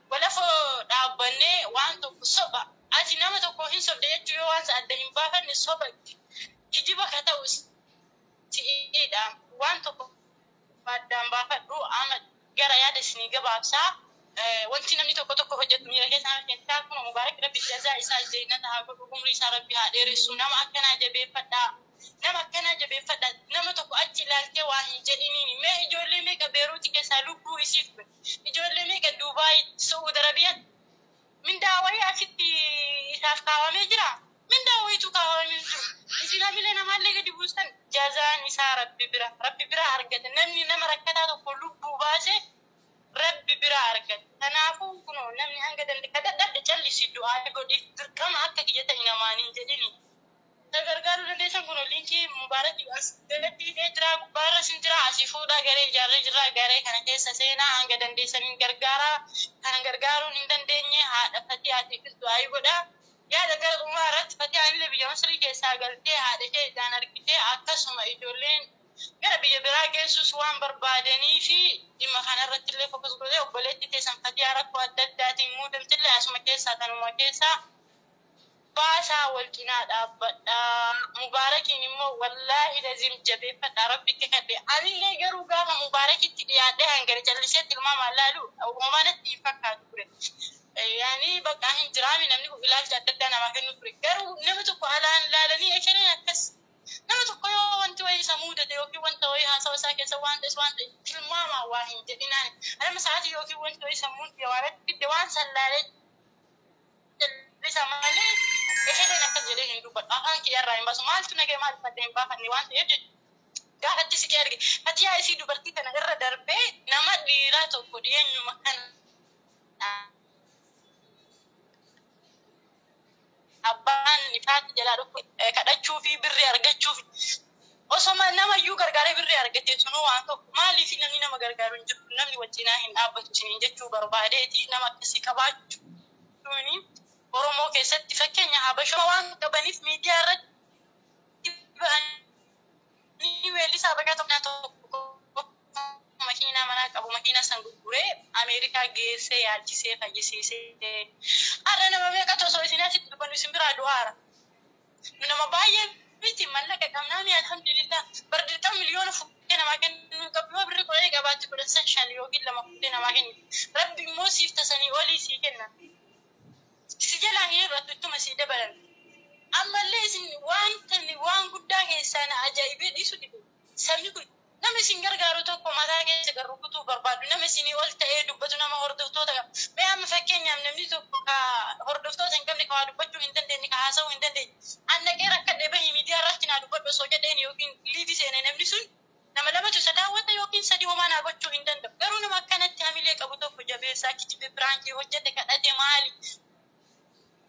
Walafoo dhaabbannee waan tokko soba. Ati nama tokko hin sobde jechuu yoo waan adda hin baafanne soba kijiba ka ta'u si'iidha. Waan tokko addaan baafadhu. Amma gara yaada isinii gabaabsaa. Wanti namni tokko tokko hojjetu miira keessa nama keessaa akkuma Mubaarak rabbi jazaa isaa jannata haa godhu, umrii isaa rabbi haa dheeressu. Nama akkanaa jabeeffadhaa. Nama akkanaa jabeeffadhaa. Nama tokko achi ilaaltee waa hin jedhiniini. Mee ijoollee meeqa Beeruuti keessaa lubbuu isiif, ijoollee meeqa Dubaay, Su'uud Arabiyaa mindaa wayii asitti isaaf kaawwamee jira. Mindaa wayiitu kaawwamee jiru. Isin hamilee namaallee gadi buustan, jazaan isaa rabbi bira. Rabbi bira argata. Namni nama rakkataa tokko lubbuu baase rabbi bira argata. Kanaafuu kunoo namni hanga danda'e ka dadhabde callisi du'aa godhiif, dirqama akka kiyya ta'e namaan hin jedhini. Ta gargaaruu dandeessan kun linkii Mubaarakii as jalatti hidhee jira, gubbaarra sin jira, asii fuudhaa garee ijaarree jira, garee kana keessa seenaa hanga dandeessaniin gargaaraa. Kana gargaaruun hin dandeenye haadha Fatiyaatiifis du'aa godhaa. Yaada gara dhumaa irratti Fatiyaan illee biyya Masrii keessaa galtee haadha ishee ijaan argitee, akkasuma ijoolleen gara biyya biraa geessus waan barbaadanii fi dhimma kana irratti illee focus godhee obboleettii teessan Fatiyaa rakkoo adda addaatiin muudamtillee asuma keessaa tanuma keessaa baasaa, wal cinaa dhaabbadhaa. Mubaarakiin immoo wallaahi lazim jabeeffadhaa, rabbitti kadhe. Anillee garuu gaafa Mubaarakitti dhiyaadhee hangara callisee tilmaamaan laalu uumamaa natti hin fakkaatu ture. Yaani bakka hin jiraami namni kun ilaalcha adda addaa namaa kennu ture. Garuu nama tokko alaan laalanii ekeleen akkas nama tokko yoo wanti wayii isa mudate yookiin wanta wayii haasawa isaa keessa waan ta'es waan ta'e tilmaamaan waa hin jedhinaan. Anama sa'aatii yookiin wanti wayii sammuun waan fidde waan sallaalee callisa malee ekeleen akkas jedhee hin dubbadhu. Afaan kiyya irraa hin baasu. Maaltu nagee maal fadhee hin baafanne waan ta'eef jechuudha. Gaafa achi siqee arge Fatiyaa isii dubartii kana irra darbee nama dhiiraa tokko dhiyeenyuma kana abbaan ifaatti jalaa dhufu kadhachuu fi birrii argachuuf osoma nama iyyuu gargaaree birrii argate sunuu waan tokko. Maaliif namni nama gargaaru hin jiru, namni wajjinaa hin dhaabbatu isiniin jechuu barbaadeeti. Nama akkasii qabaachuun Oromoo keessatti fakkeenya. Habashuma waan qabaniif miidiyaa irratti ba'anii weellisaa bakka tokko makiinaa manaa qabu, makiinaa san gurguree Ameerikaa geessee yaalchisee fayyisiisee. Har'a nama meeqatu osoo isin asitti dubbannu isin biraa du'aara. Nu nama baay'ee miti, mallaqa qabnaa mi, alhamdulillah. Bar dirqama miliyoona fuudhee namaa kennuu qabdu, yoo birri 10 qabaatti 10 san 5 yookiin 2 fuudhee namaa kenni. Rabbi immoo siif tasanii olii sii kenna. Si jalaa hin hir'attu, ittuma sii dabalan. Ammallee isin waan waan guddaa keessaa na ajaa'ibee dhiisu dhibe. Sabni kun nama isin gargaaru tokko mataa keessa kan rukutuu barbaadu, nama isinii ol ta'ee dubbatu, nama hordoftoota qabu. Mee amma fakkeenyaaf namni tokko ka hordoftoota hin qabne, ka waa dubbachuu hin dandeenye, ka haasa'uu hin dandeenye. An dhaqee rakkadhee bahi miidiyaa irratti naa dubbadhu osoo jedheen yookiin live seene, namni sun nama lamatu isa daawwata yookiin sadi, homaa naa gochuu hin danda'u. Garuu nama akkanatti hamilee qabu tokko jabeessaa, kijibe, prank hojjete, kadhate, maali?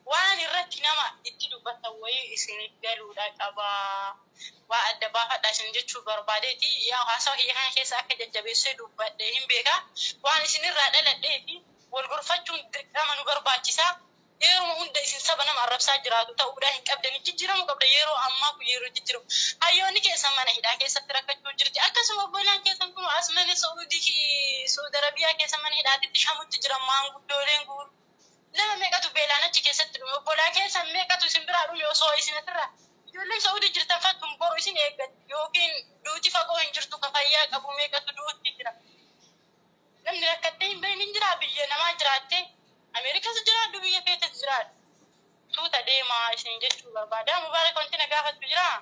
Waan irratti nama itti dubbatan wayii isiniif galuudha qaba. Waa adda baafadha isin jechuu barbaadeeti. Yaa haasawa kiyya kana keessa akka jajjabeessee dubbadhe hin beeka. Waan isinirraa dhaladhee fi wal gorfachuun dirqama nu barbaachisaa. Yeroo hunda isin saba nama arrabsaa jiraatu ta'uudhaa hin qabdani. Jijjiiramuu qabda, yeroo ammaa kun yeroo jijjiiramu. Hayyoonni keessan mana hidhaa keessatti rakkachuu jirti. Akkasuma obbolaan keessan kun as mana Saa'udii, Saudi Arabiyaa keessa mana hidhaatitti shamutti jiran maanguddooleen guuru. Nama meeqatu beelaan achi keessatti dhume? Obbolaa keessan meeqatu isin biraa dhume osoo isin asirraa? Ijoolleen Saa'udii jirtan fattuun boru isin eeggatti yookiin duuti fagoo hin jirtu, ka fayyaa qabu meeqatu duutti jira. Namni rakkattee hin beekne hin jira biyya namaa jiraattee. Ameerikas jiraadhu, biyya feetes jiraadhu. Tuuta deemaa isin jechuu barbaada. Mubaarak, wanti na gaafattu jiraa?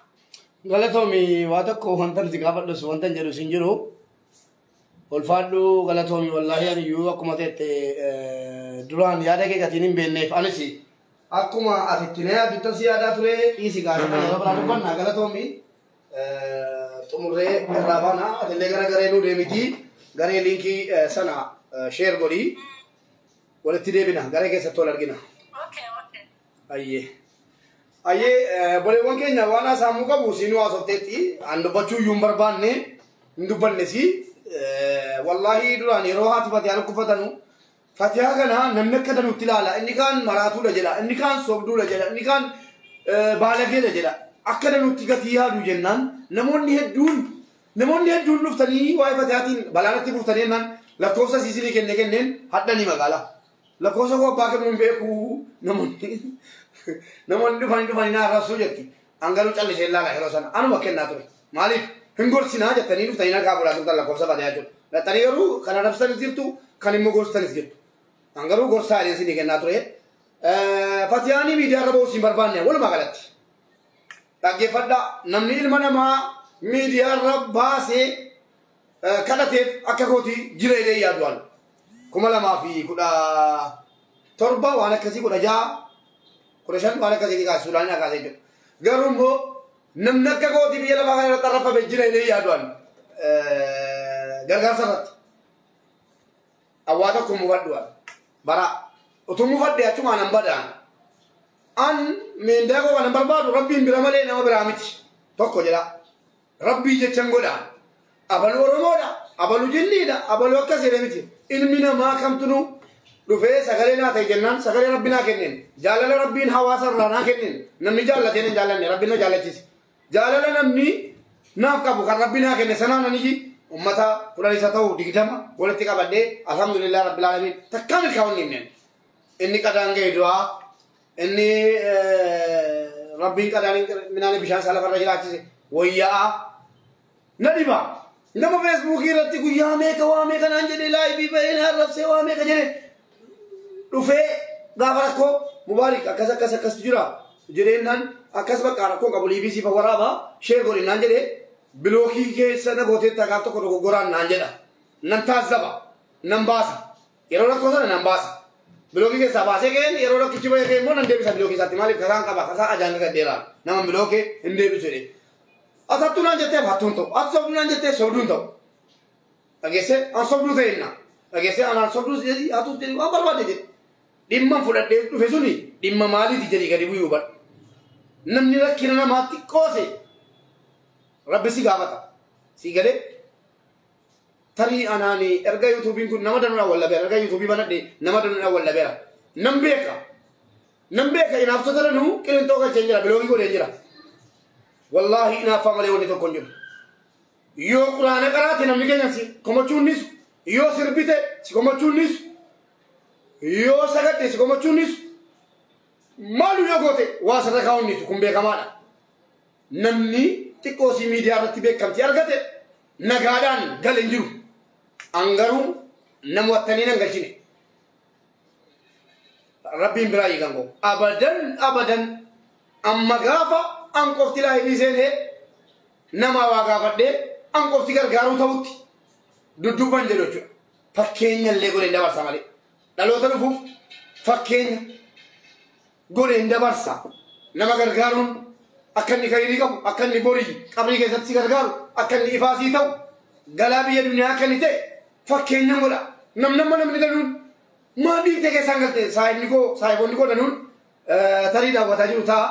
Galatoomi, waa tokko wantan si gaafadhus wantan jedhu sin jiru. Ulfaadhu, galatoomi. Wallaahi aniyyuu akkuma teette duraan yaada kee gatiin hin beekneef anis akkuma ati itti na yaaddu si yaadaa ture. Dhiisi, gaafii kana yeroo biraa dubbanna. Galatoomi, xumurree irraa baana. Atillee gara garee nuu deemiti, garee liinkii sana share godhii, walitti deebina, garee keessatti wal argina. Okay. Ayyee. Ayyee, boleewwan keenya, waan haasa'amuu qabu siinuu haasofteetti, an dubbachuu iyyuu hin barbaanne, hin dubbanne si. Wallaahi duraan yeroo haati Fatihaa dhukkufatanu, Fatihaa kana namni akka danuutti ilaala. Inni kaan maraatuudha jedha, inni kaan sobduudha jedha, inni kaan baalageedha jedha. Akka danuutti gatii yaadu jennaan namoonni hedduun dhuftanii waa'ee Fatihaatiin balaanatti buuftanii jennaan lakkoofsa siisinii kenne kenneen hadhanii magaalaa. Lakkoofsa koo abbaa kennuu hin beeku, namoonni dhufanii na arrabsuu jetti. An garuu callisee ilaala yeroo sana anuma kennaa ture. Maaliif hin gorsinaa jettanii dhuftanii narkaa fuudhaa turtan lakkoofsa Fatihaa jechuudha. Dhattanii garuu kan arrabsanis jirtu, kan immoo gorsanis jirtu. An garuu gorsaa jedhee isinii kennaa ture. Fatihaanii miidiyaa irra ba'uu hin barbaanne walumaa galatti. Dhaggeeffadhaa, namni ilma namaa miidiyaa irra baasee kadhateef akka kootii jira jedhee yaadu an. 2017 waan akkasii, 16, 15 waan akkasii kaasee suuraan kaasee jiru. Garuu immoo namni akka kootii biyya lafaa kana irratti arrafame jira jedhee yaadu an. Gargaarsa irratti. Awwaa tokko mufadhu an. Bara utuu mufadhe achumaan an badaan. An meendaa koo kanan barbaadu rabbiin bira malee nama biraa miti. Tokko jedha. Rabbii jechan godhaan. Abalu Oromoodha. Abalu jinniidha. Abalu akkas jedhe miti. Ilmi namaa kamtunu dhufee sagalee naa ta'e jennaan sagalee rabbi naa kenneen. Jaalala rabbiin hawaasa irraa naa kenneen. Namni jaallatee na jaallanne rabbi na jaallachise. Jaalala namni naaf qabu kan rabbi naa kenne sanaan aniyyi ummata 10 isa ta'u 20 walitti qabadhee, alhamdulillah rabbil alamin, takkaa milkaa'uun hin. Inni qadaan ga'e du'aa, inni rabbiin qadaan minaan bishaan isaa lafarra jiraachise wayyaa'aa na dhiba. Nama Feesbuukii irratti guyyaa meeqa waa meeqa naan jedhee, live bahee na arrabsee, waa meeqa jedhee dhufee gaafa rakkoo "Mubaarik, akkas akkas akkas jira" jedheenaan, akkas bakka rakkoo qabu live siif waraabaa share godhi naan jedhee, block keessa na gooteetta gaaf tokko dogoggoraan naan jedha. Nan taazzaba, nan baasa, yeroo rakkoo sana nan baasa. Block keessaa baasee ka'een yeroo rakkichi bahee ka'e immoo nan deebisa block isaatti. Maaliif kakaan qaba, kakaa ajaan gaddeeraa nama block hin deebisu jedhee. Ati hattuu naan jettee hattuun ta'u. Ati sobduu naan jettee sobduun ta'u. Dhageessee, an sobduu ta'inna. Dhageessee, anaan sobduus jedhi, hattuus jedhi, waan barbaadde jedhi. Dhimma fudhadhee dhufe suni dhimma maaliiti jedhii gadi bu'uu hubadhu. Namni rakkina namaatti qoose rabbi si gaafata. Si galee tarii anaani erga YouTubeiin kun nama danuudhaan wallabeera, erga YouTube banadhe nama danuudhaan wallabeera. Nan beeka. Nan beeka, inaaftota danuu qilintoo galchee jira, block godhee jira. Wallaahi inaaffaa malee wanni tokko hin jiru. Yoo quraana qaraate namni keenya si komachuun nisu. Yoo sirbite si komachuun nisu. Yoo sagadde si komachuun nisu. Maalu yoo goote waa sirra kaa'uun nisu, kun beekamaadha. Namni xiqqoo si miidiyaa irratti beekamtii argate nagaadhaan gale hin jiru. An garuu nama wattanii nan galchine. Rabbiin biraa eegan koo. Abadan abadan, amma gaafa an qofti live seenee nama waa gaafadhee an qofti gargaaruu ta'utti dudduuban jedhu jechuudha. Fakkeenya illee godheen dabarsa malee. Dhaloota dhufuuf fakkeenya godheen dabarsa. Nama gargaaruun akka inni kayrii qabu, akka inni borii qabrii keessatti si gargaaru, akka inni ifaasii ta'u, galaa biyya duniyaa akka inni ta'e fakkeenya godha. Namnamma namni danuun maal dhiibtee keessaan galte, saayibni koo, saayiboonni koo danuun tarii daawwataa jiru ta'a.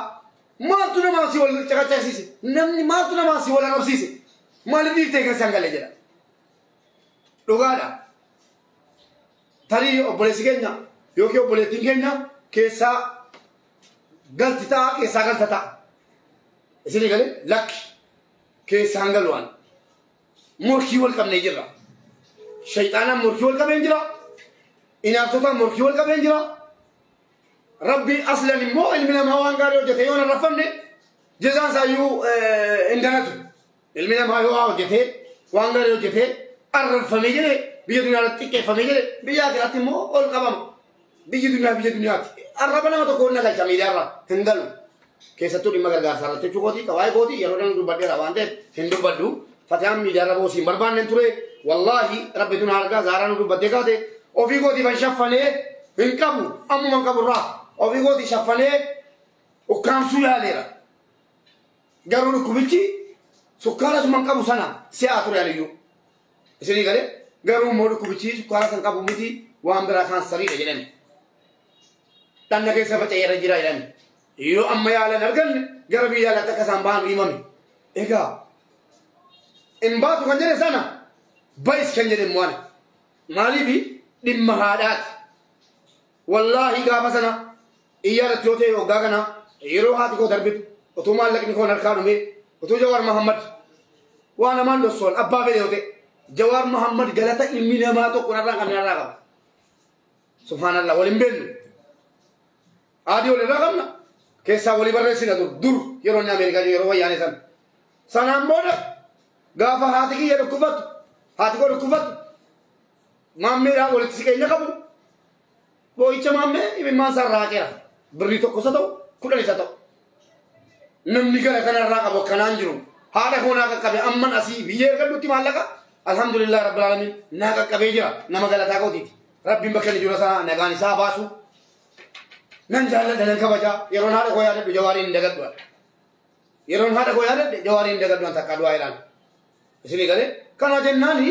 Maaltu namaa si wal caqacaqsiise? Namni maaltu namaa si wal arrabsiise? Maaliif dhiibtee keessaan galee jedha. Dhugaadha. Tarii obboleessi keenya yookiin obboleettiin keenya keessaa galti ta'a, keessaa galta ta'a. Isinii galee, lakki, keessaan galu waan. Morkii wal qabnee jirra. Shayxaanaan morkii wal qabeen jira. Inaaftotaan morkii wal qabeen jira. Rabbi aslan immoo ilmi namaa waan gaarii hojjete yoo hin arrabfamne jezaan isaayyuu hin danatu. Ilmi namaa yoo waa hojjete, waan gaarii hojjete, arrabfamee jedhe, biyya duniyaa irratti xiqqeeffamee jedhe, biyya akiraatti immoo ol qabama. Biyyi duniyaa biyya duniyaati. Arraba nama tokko hin galcha miidiyaa irraa hin galu. Keessattuu dhimma gargaarsaa irratti jechuu kooti waa'ee kooti yeroo dhan dubbadheera waan ta'eef hin dubbadhu. Fatiyaan miidiyaarra boosii hin barbaanne ture. Wallaahi rabbi tun argaa Zaaraa nu dubbattee kaate ofii kootii ban shaffanee hin qabu ammuma hin qaburraa ofii kootii shaffanee ukkaamsuu yaaleera. Garuu dhukkubichi sukkaara suma hin qabu sana si'aa ture aliyyuu. Isinii galee garuu immoo dhukkubichi sukkaara san qabu miti waan biraa kaansariidha jedhani. Dhanna keessa faca'eera jira jedhani. Yoo amma yaalan arganne gara biyya alaatti akka isaan bahan himame. Egaa hin baatu kan jedhe sana ba'is kan jedhe immoo ana. Maaliifi dhimma haadhaati. Wallaahi gaafa sana iyyaarratti yoo ta'e waggaa kana yeroo haati koo darbitu utuu maallaqni koo harkaa dhume utuu Jawaar Mahammad waan namaan dhossoon abbaa fedhe yoo ta'e Jawaar Mahammad galata ilmi namaa tokko narraa qabne narraa qaba. Subhaanallah waliin beennu. Adii walirraa qabna. Keessaa walii barreessina dur yeroo inni Ameerikaa jiru yeroo wayyaanee sana. Sanaan booda gaafa haati kiyya dhukkufattu haati koo dhukkufattu maammeedhaan walitti siqeenya qabu boo'icha maammee imimmaan isaa raaqeera. Birrii tokko isa ta'u 10 isa ta'u. Namni gara kanarraa qabu akkanaan jiru. Haadha koo naa qaqqabe amman asii biyya ergadhutti maallaqa alhamdulillah rabbil alamin naa qaqqabee jira nama galataa kootiiti. Rabbiin bakka inni jiru sana nagaan isaa baasu. Nan jaalladha nan kabajaa yeroon haadha koo yaadadhu Jawaariin hin dagadhu. Yeroon haadha koo yaadadhe Jawaariin hin dagadhu takka du'aa ilaala. Isinii galee kana jennaani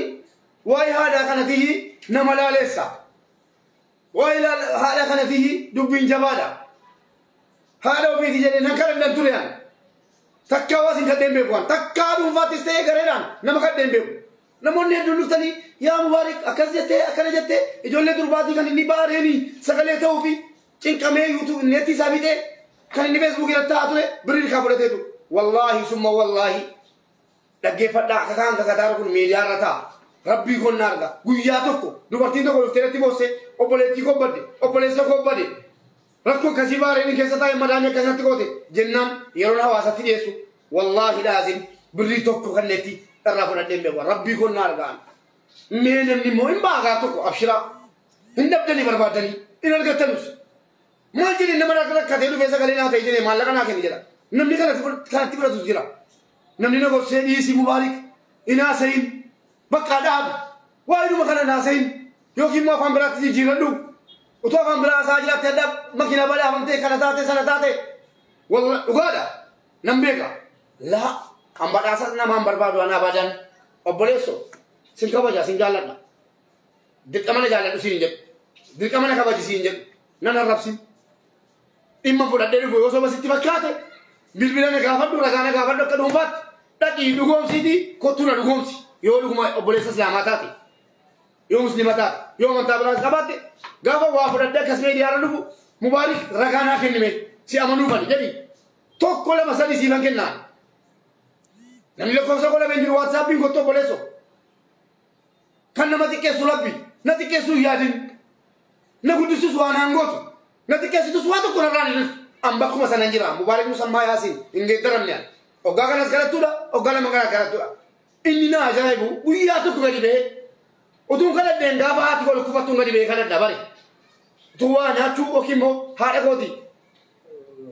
waa'ee haadhaa kana tiyyi nama laaleessa. Waa'ee haadhaa kana tiyyi dubbiin jabaadha. Haadha ofiiti jedhee nan kadhadhan ture an. Takka hawaas hin kadheen beeku an. Takka dhuunfaattis ta'ee gareedhaan nama kadheen beeku. Namoonni hedduun dhuftanii yaa Mubaarik akkas jettee akkana jettee ijoollee durbaatii kan inni baareenii sagalee ta'uu fi cinqamee yuutuub neetti isaa bitee kan inni feesbuukii irratti taa'aa ture birrii irraa fudhateetu. Wallaahi summa wallaahi dhaggeeffadhaa akka kaan kakataaru kun miidiyaa irra taa'a. Rabbii koo na arga. Guyyaa tokko dubartiin tokko dhuftee irratti boossee obboleettii koo badde obboleessa koo badde rakkoo akkasii baareenii keessa taa'e madaamii akkasatti goote jennaan yeroon hawaasatti dhiyeessu wallaahi dhaazin birrii tokko kan neetti irraa fudhadhee hin beeku. Rabbii koo na argaan. Mee namni immoo hin baagaa tokko abshiraa hin dhabdanii barbaadanii hin argattanus. Maal jedhee nama rakkatee dhufee sagalee naa ta'e jedhee maallaqa naa kenni jedha. Namni kanatti fudhatus jira. Namni na gorsee dhiisii Mubaarik hin haasayin bakka dhaabi. Waa'ee kana hin haasayin yookiin immoo afaan biraatti jijjiiradhu. Utuu afaan biraa haasaa jiraatte adda makiinaa badhaafamtee kana taate sana taate. Walla dhugaadha. Nan beeka. Laa kan badhaasa namaan barbaadu anaa badan obboleesso sin kabaja sin jaalladha. Dirqama na jaalladhu siin jedhu. Dirqama na kabaji siin jedhu. Nan arrabsin. Dhimma fudhadhee dhufu yoo soba sitti fakkaate bilbila na gaafadhu ragaa na gaafadhu akka dhuunfaatti dhaqii dhugoomsiitii kottuu na dhugoomsi yoo dhuguma obboleessa islaamaa taate yoo muslima taate yoo amantaa biraas qabaatte gaafa waa fudhadhee akkas miidiyaarra dhufu Mubaarik ragaa naa kennime si amanuufani jedhi 1 2 3 siifan kennaan. Namni lakkoofsa koo lameen jiru waatsaappiin kottu obboleesso kan nama xiqqeessu rabbi na xiqqeessuu hin yaadin na guddisus waan aangootu na xiqqeessitus waa tokko narraan hin dhuftu. An bakkuma sana hin jira. Mubaarik Musammaa Yaasiin hin geeddaramne ani. Hoggaa kanas kadhattuudha, hoggaa lama kanas kadhattuudha. Inni na ajaa'ibu guyyaa tokko gadi ba'ee utuun kadhadheen gaafa haati koo dhukkufattuun gadi ba'ee kadhadha bare. Utuu waa nyaachuu yookiin immoo haadha kooti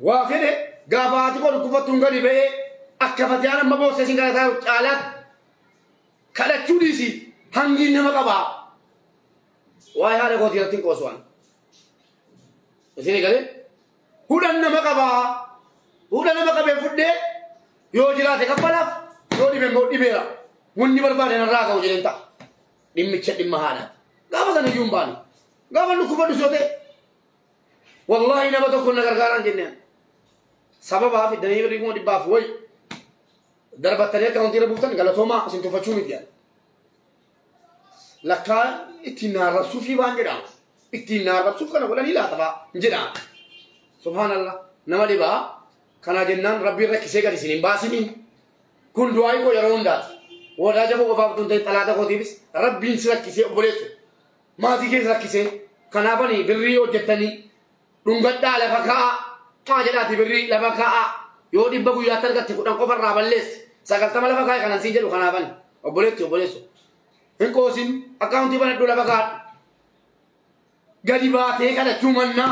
waa fedhe gaafa haati koo dhukkufattuun gadi ba'ee akka Fatiyaan amma boossee isin kadhataa jiru caalaatti kadhachuu dhiisi hangi nama qabaa. Waa'ee haadha kootii irratti hin qoosu ani. Isinii galee hudhan nama qabaa. Hudha nama qabee fudhee yoo jiraate kaffalaaf yoo dhibe immoo dhibeera. Wanni barbaade narraa ka'u jedheen ta'a. Dhimmicha dhimma haadhaati. Gaafa sana iyyuu hin baane. Gaafa dhukkubadhu yoo ta'e wallaahi nama tokko na gargaaraan jenneen. Sababaa fiddanii birrii 400,000 wayi darbattanii akka wanti irra buuftan galatoomaa isin tuffachuu miti yaada. Lakkaa ittiin naarrabsuuf waan jedhama. Ittiin naarrabsuuf kana godhanii laata fa'a jedhama. Subhaanallah nama dhibaa kana jennaan rabbiin rakkisee gadi isin hin baasiniin. Kun du'aa koo yeroo hundaati. Walaaja koo qofaaf otoo hin ta'in xalaata kootiifis rabbiin si rakkisee obboleessu. Maatii keessa rakkisee kanaafani birrii hojjettanii dhungadhaa lafa kaa'aa. Maa jedhaati birrii lafa kaa'aa. Yoo 100 guyyaatti argatte 10 qofa irraa balleessi. 90 lafa kaa'e kanan siin jedhu kanaafani. Obboleetti obboleessu. Hin qoosin akkaawuntii banadhu lafa kaa'adhu. Gadi baatee kadhachuu mannaa.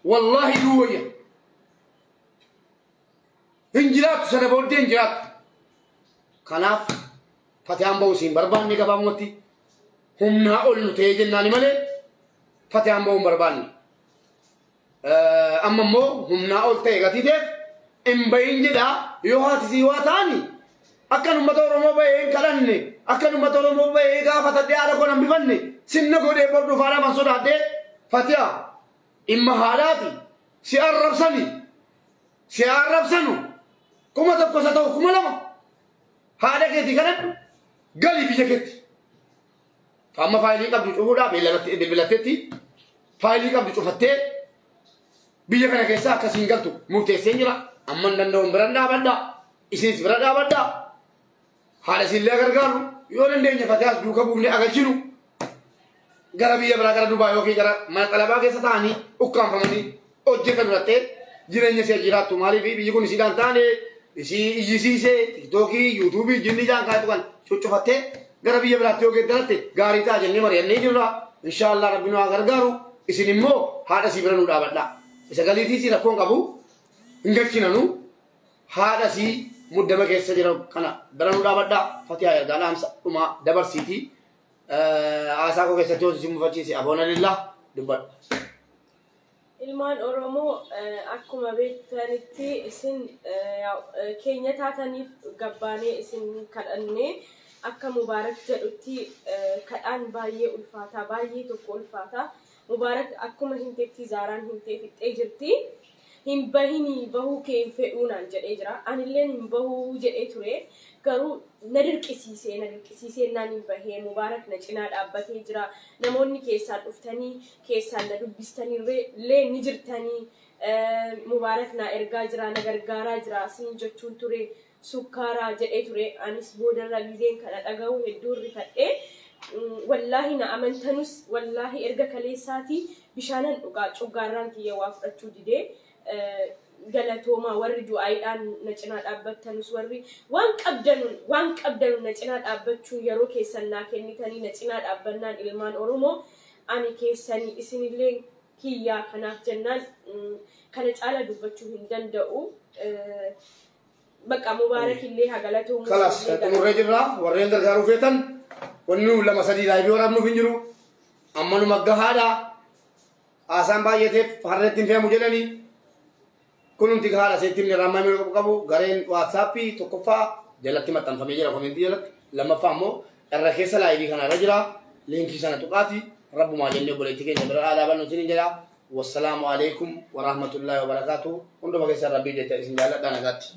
Wallaahi duu wayya. Hin jiraattu sana booddee hin jiraattu. Kanaaf Fatiyaan ba'uu siin barbaanne gabaabumatti humnaa ol nu ta'ee jennaani malee Fatiyaan ba'uu hin barbaanne. Amma immoo humnaa ol ta'e gatii ta'eef hin bahin jedhaa yoo haati sii waa ta'ani akkan uummata Oromoo bahee hin kadhanne akkan uummata Oromoo bahee gaafatadhee haadha koo nan bifanne sinna godhee bor dhufaadhaa man sodaadhee Fatiyaa dhimma haadhaati si arrabsani si arrabsanu 1000 isa ta'u 2000 haadha keetii kadhadhu gali biyya keetti. Amma faayilii qabdu cufuudhaa bilbilatteetti faayilii qabdu cufattee biyya kana keessa akkasiin galtu murteessee jira. Amma hin danda'uun bira dhaabadhaa. Isinis bira dhaabadhaa. Haadha isiillee gargaaru yoo dandeenye Fatiyaas duuka buufnee agalchinu gara biyya biraa gara Dubaay yookiin gara mana xalabaa keessa taa'anii ukkaanfamanii hojjetan durattee jireenya ishee jiraattu maaliif biyyi kun isiidhaan taane isii iyyisiisee tiktookii yuutuubii jinni jaan kaayatu kan cuccufattee gara biyya biraatti yoo geeddaratte gaarii ta'a jennee mari'annee jirra. Inshaallah rabbi nu haa gargaaru. Isin immoo haadha sii bira nu dhaabadhaa. Isa galiitii sii rakkoon qabu hin galchinanu haadha sii muddama keessa jira kana bira nu dhaabadhaa. Fatiyaa ergaa dhaamsa dhumaa dabarsiitii haasaa koo keessatti yoo isin mufachiise afoona lillaa dubbadhu. Ilmaan Oromoo akkuma beektanitti isin keenya taataniif gabbaanee isin kadhannee akka Mubaarak jedhutti kadhaan baay'ee ulfaataa baay'ee tokko ulfaataa. Mubaarak akkuma hinteetti Zaaraan hintee fixxee jirti. Hin bahinii bahuu kee hin fedhuu naan jedhee jira. Anilleen hin bahuu jedhee ture. Garuu na dirqisiisee naan hin bahee Mubaarak na cinaa dhaabbatee jira. Namoonni keessaan dhuftanii keessaan na dubbistanii illee ni jirtanii. Mubaarak na ergaa jira na gargaaraa jira siin jechuun ture sukkaaraa jedhee ture. Anis boodarra gizeen kana dhaga'u hedduu rifadhee. Wallaahi na amantanus wallaahi erga kaleessaatii bishaanan dhugaa coggaarraan kiyya waa fudhachuu didee galatoomaa warri du'aayiidhaan na cinaa dhaabbattanus warri waan qabdanuun na cinaa dhaabbachuu yeroo keessan naa kennitanii na cinaa dhaabbannaan ilmaan Oromoo ani keessanii isinillee kiyyaa kanaaf jennaan kana caala dubbachuu hin danda'u. Bakka Mubaarak illee haa galatoomu. Kalaas xumurree jirra warreen gargaaruu feetan wanni nu 2 3 laayivii waraabnuuf hin jiru. Amma nu maggahaadha. Haasaan baay'ateef harreetti hin fe'amu jedhanii kunumti gahaadha seetti hin rammamee qabu gareen waatsaappii tokkoffaa jalatti maxxanfamee jira komentii jalatti lammaffaa immoo irra keessa laayivii kana irra jira liinkii sana tuqaati rabbumaa jennee obboleettii keenya bira dhaabannu isin jedha. Wassalaamu alaikum warahmatullaahi wabarakaatu. Hunduma keessan rabbii jecha isin jaalladha nagaatti.